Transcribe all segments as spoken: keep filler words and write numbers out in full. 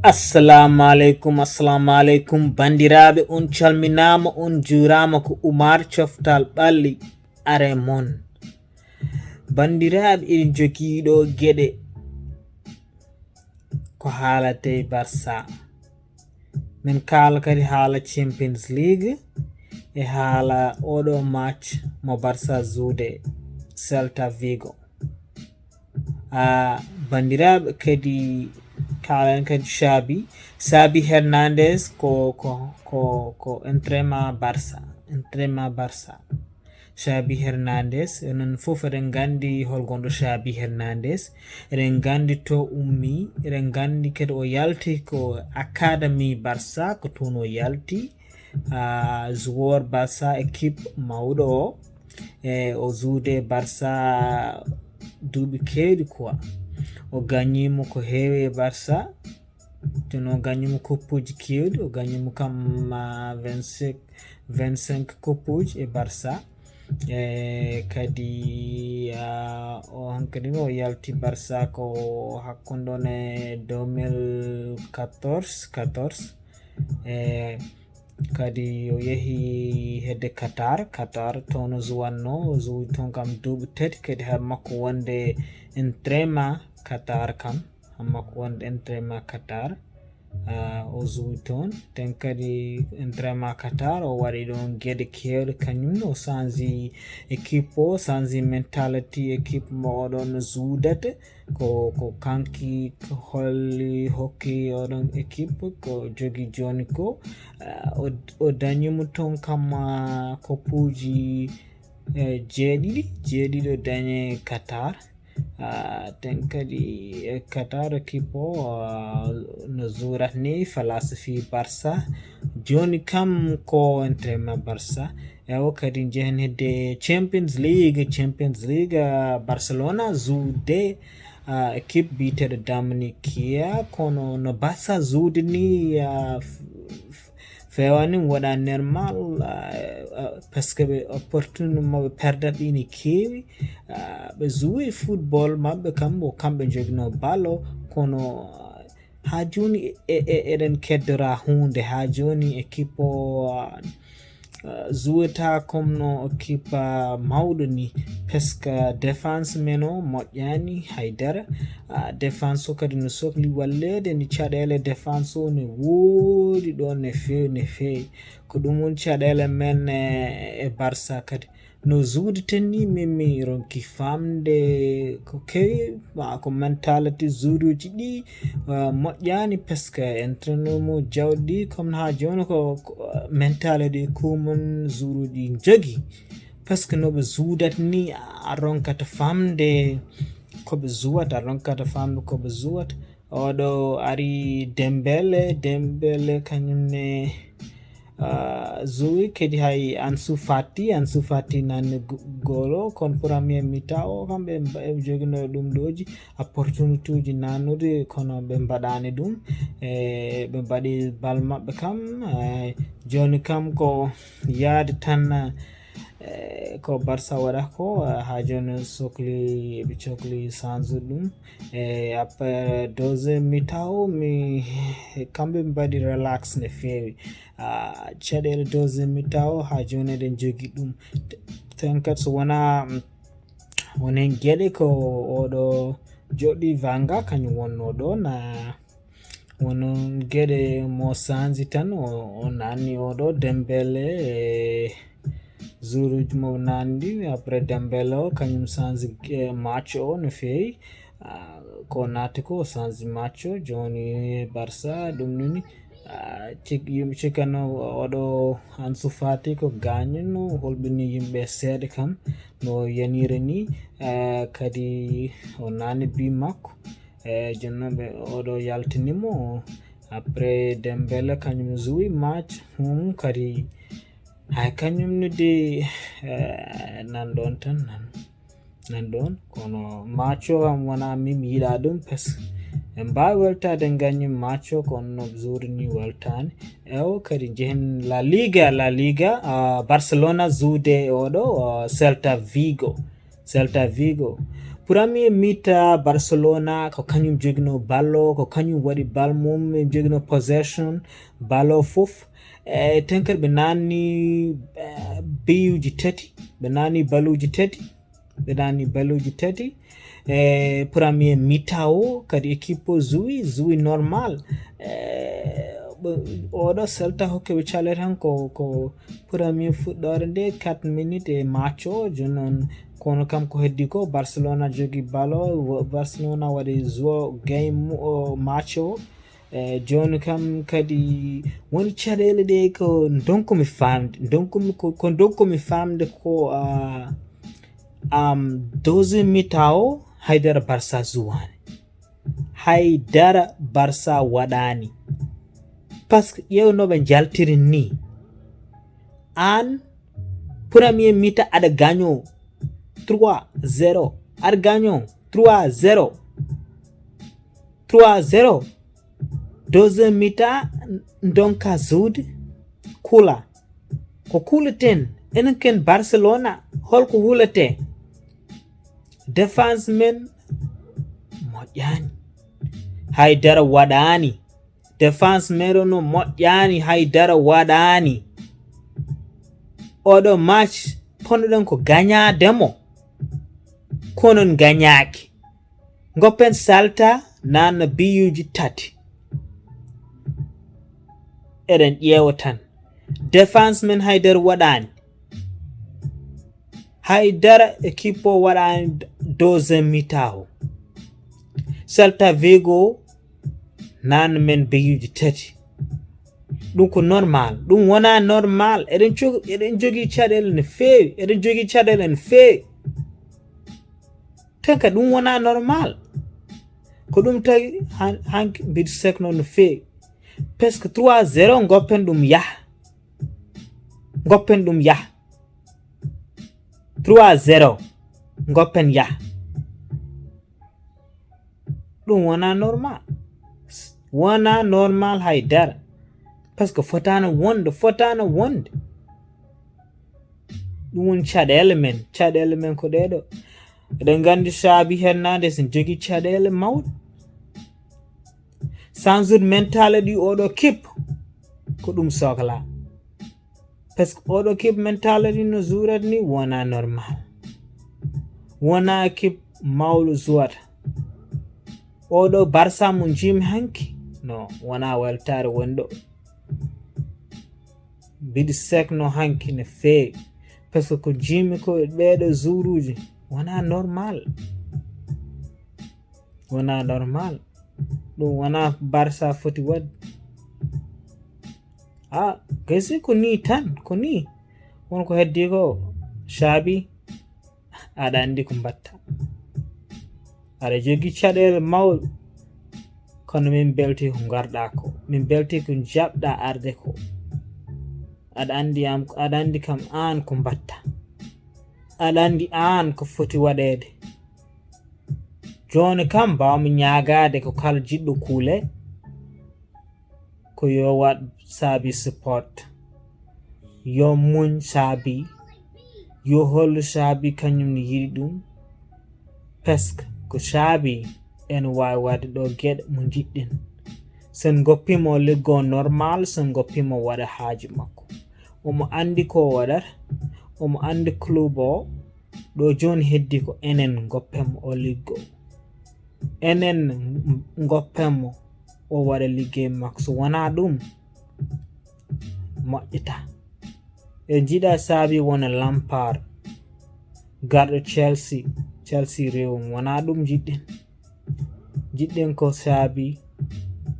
Assalamu aleykum, assalamu aleykum, banndiraaɓe, on calminaama, on juuraama. Ko Umar Coftal Ɓalli are mon. Banndiraaɓe, eɗen jogii ɗo geɗe ko haalatee Barça. Min kaala kadi haala Champions League e haala oɗo match mo Barça zuude Celta Vigo. A banndiraaɓe, kadi kaalen kadi Xavi, Xavi Hernandez ko, ko, ko, ko entraînement Barça, entraînement Barça. Xavi Hernandez, enen fof eɗen nganndi hol gonɗo Xavi Hernandez. Eɗen nganndi to ummi, eɗen nganndi kadi o yalti ko academy Barça, ko toon o yalti. Ah, joueur Barça, équipe mawɗo o. E o zuude Barça duuɓi keewɗi quoi. O gagnimo ko heewi e Barça. Teno o gagnimo koppuuji keewɗi, o gagnimo kam, ah, vingt-cinq, vingt-cinq koppuuji e Barça. E kadi, ah, o hankadi o yalti Barça ko hakkunde on e deux mille quatorze, quatorze. E kadi o yehi hedde Qatar, Qatar toon o zuwanno, o zuwi toon kam duuɓi tati, kadi har makko wonde entraînement Qatar kam, har makko wonde entraînement Qatar. Ah, o zuwi toon, ten kadi entraînement Qatar, o waɗi ɗoon geɗe keewɗe, kañum ne o change équipe o, change mentality équipe mo oɗon zuudata. Ko, ko kanki holli, hokki oɗon équipe ko jogi jooni ko. Ah, o, o dañimo toon kam, ah, koppuuji, eh, jeeɗiɗi, jeeɗiɗi o dañi Qatar. Ah, ten kadi e Qatar équipe o, ah, no zuurat ni, falaasi fii Barça. Jooni kam ko entraînement Barça. E o kadi njehen hedde Champions League, Champions League, ah, Barcelona zuude, ah, équipe biyeteeɗo Damnikia, kono no Barça zuude ni, ah, f-, f-, feewaani, waɗa normal, ah, ah, parce que ɓe opportunité maɓɓe perdat ɗi ne keewi, ah, ɓe zuwi football maɓɓe kam, ko kamɓe joginoo ballon, kono, ah, haa jooni e, e, eɗen keddora huunde, haa jooni équipe o, ah, ah, zuwata comme no équipe, ah, mawɗo ni, parce que défense men o moƴƴaani haydara. Ah, défense o kadi no sokli walleede, ni caɗeele défense o ne woodi ɗoon ne feewi, ne feewi. Ko ɗum woni caɗeele men e, e Barça kadi. No zuude ten ni, min mi ronki famde ko kewi, ma ko mentality zuuduji ɗi, ah, moƴƴaani, parce que entraîneur mo jawɗi, comme haa jooni ko, ko, ah, mentality kumon zuuduji jogi. Parce que no ɓe zuudat ni, a ronkata famde ko ɓe zuwata, a ronkata famde ko ɓe zuwata. Oɗo ari Dembele, Dembele kañum ne, ah, zuwi kadi hay Ansu Fati, Ansu Fati nanni go-, golo, kon premier mi-temps o, kamɓe mba-, ɓe jogino ɗum ɗoji, opportunité uji nannude, kono ɓe mbaɗani ɗum. E, ɓe mbaɗi bal maɓɓe kam, e, jooni kam ko yaade tan, e, ko Barça waɗa ko, e, haa jooni sokli, ɓe cokli change ɗum. E, après deuxième mi-temps o, mi, kamɓe mbaɗi relax ne feewi. Ah, caɗeele deuxième mi-temps o, haa jooni eɗen jogi ɗum. Te-, ten kadi so wonaa, mm, won heen geɗe ko oɗo joɗɗi Vanga, kañum wonnoo ɗo, na won geɗe mo change tan, o, o nanni oɗo Dembele e joueuruji mo nanndi. Après Dembele o, kañum change, eh, match o no feewi. Ah, ko naati ko change match o, jooni Barça, ɗum noni, ah, cik-, yimɓe cikkano oɗo Ansu Fati ko gaañino, holɓini yimɓe seeɗa kam, no yaniri ni, eh, kadi o nani bi makko. Eh, jooni noon ɓe, oɗo yaltini mo, après Dembele kañum zuwi match, hum, kadi hay kañum ne de, eh, nan ɗoon tan, nan, nan ɗoon, kono match o kam wonaa min mi yiɗa ɗum, parce que en mbaawi weltaade en gañi match o, kono no zuude ni weltaani. E o kadi njehen La Liga, La Liga, ah, Barcelona zuude e oɗo, ah, Celta Vigo. Celta Vigo. Premier mita Barcelona ko kañum joginoo bal o, ko kañum waɗi bal mum, ɓe joginoo possession bal o fof. E tenker ɓe naanni eh, biyuuji tati, ɓe naanni baluuji tati, ɓe naanni baluuji tati. E premier mita o kadi équipe o jouwi, jouwi normal. E, ɓe- oɗo Celta hokke ɓe caler tan ko, ko premier fuɗɗoore nde quatre minutes e match o, jooni noon kono kam ko heddi ko Barcelona jogi bal o, wo- Barcelona waɗi jouo game o match o. E jooni kam kadi woni caɗeele ɗe ko ndonkumi famde, ndonkumi ko, ko ndonkumi famde ko ah, am deuxième mita o haydara Barça jouwaani. Haydara Barça waɗaani. Parce que ƴeew no ɓe njaltiri ni. Aan premier mita aɗa gaño trois zéro. Aɗa gaño trois zéro. Trois zéro. Deuxième mita ndonka joude kula. Ko kuleten enen ken Barcelona, holko wulete? Défense men moƴƴaani. Haydara waɗaani. Défense men no moƴƴaani, haydara waɗaani. Oɗo match ponnoɗen ko gañaade mo. Kono en gañaaki. Ngoppen Celta naanna biyuuji tati. Eɗen ƴeewa tan. Défense men haydara waɗaani. Haydara équipe o waɗaani deuxième mita o. Celta Vigo naanna men biyuuji tati. Ɗum ko normal. Ɗum wonaa normal. Eɗen cog- eɗen jogii caɗeele no feewi. Eɗen jogii caɗeele no feewi. Tan ka ɗum wonaa normal. Ko ɗum tawi han- hanki mbiɗo sekno no feewi. Presque trois zéro ngoppen ɗum yaha. Ngoppen ɗum yaha. Trois zéro ngoppen yaha. Ɗum wonaa normal. Wonaa normal haydara. Parce que fotaano wonde, fotaano wonde. Ɗum woni caɗeele men. Caɗeele men ko ɗee ɗo. Eɗen nganndi Xabi heen naade so jogii caɗeele mawɗe. Changement mental ɗi oɗo kip ko ɗum sohla. Parce que oɗo kip mental ɗi no juurata ni wonaa normal. Wonaa kip mawɗo juwata. Oɗo Barça mo njiimi hanki no wonaa weltaare woni ɗo. Mbiɗi sekno hanki no feewi. Parce que ko njiimi ko e ɓeeɗo juuruuji wonaa normal. Wonaa normal. Ɗum wonaa Barça foti waɗde. A gasi ko nii tan, ko nii. Won ko heddi ko Xabi, aɗa anndi ko mbatta. Aɗa jogii caɗeele mawɗe. Kono min mbeltii ko ngarɗaa ko. Min mbeltii ko njaɓɗaa arde ko. Aɗa anndi am, aɗa anndi kam aan ko mbatta. Aɗa anndi aan ko foti waɗeede. Jooni kam mbaawmi ñaagaade ko kala jiɗɗo kuule ko yo waɗ Xabi support. Yo muñ Xabi. Yo hollu Xabi kañum ne yiɗi ɗum. Parce que ko Xabi ene waawi waɗde ɗo geɗe mo njiɗɗen. Sen goppimo liggo normal, sen goppimo waɗa haaju makko. Omo anndi ko o waɗata, omo anndi club o. Ɗo jooni heddi ko enen ngoppen mo o liggo. Enen ngoppen mo o waɗa liggey makko. So wonaa ɗum, moƴƴata. E jiɗa Xabi wona Lampard, garɗo Chelsea, Chelsea rewum. Wonaa ɗum jiɗɗen. Jiɗɗen ko Xabi,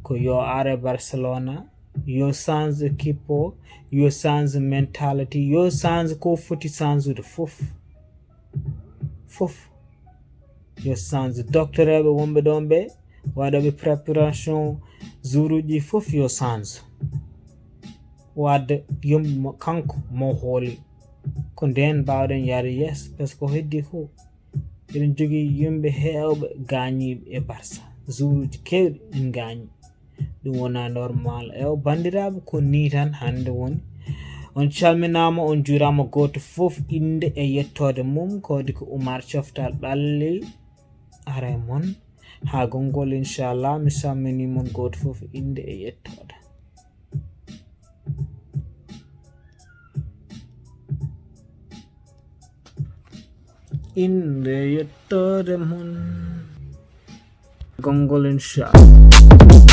ko yo are Barcelona, yo change équipe o, yo change mentality, yo change ko foti change de fof. Fof. Yo change. Docteur ɓe wonɓe ɗon ɓe, waɗooɓe préparation jour uji fof yo change. Wadde yombi mo kanko mo hooli. Ko nden mbawɗen yaade yeeso, parce que ko heddi ko eɗen jogii yimɓe heewɓe gaañiiɓe e Barça. Jour uji keewɗi en gaañi. Ɗum wonaa normal. E o banndiraaɓe, ko nii tan hannde woni. On calminaama, on njuuraama, gooto fof innde e yettoode mum. Ko waɗi ko Oumar Coftal Ɓalli, Are mon haa gonngol, inchallah. Mi salmini mon gooto fof innde e yettoode. Innde e yettoode mon. Gonngol, inchallah.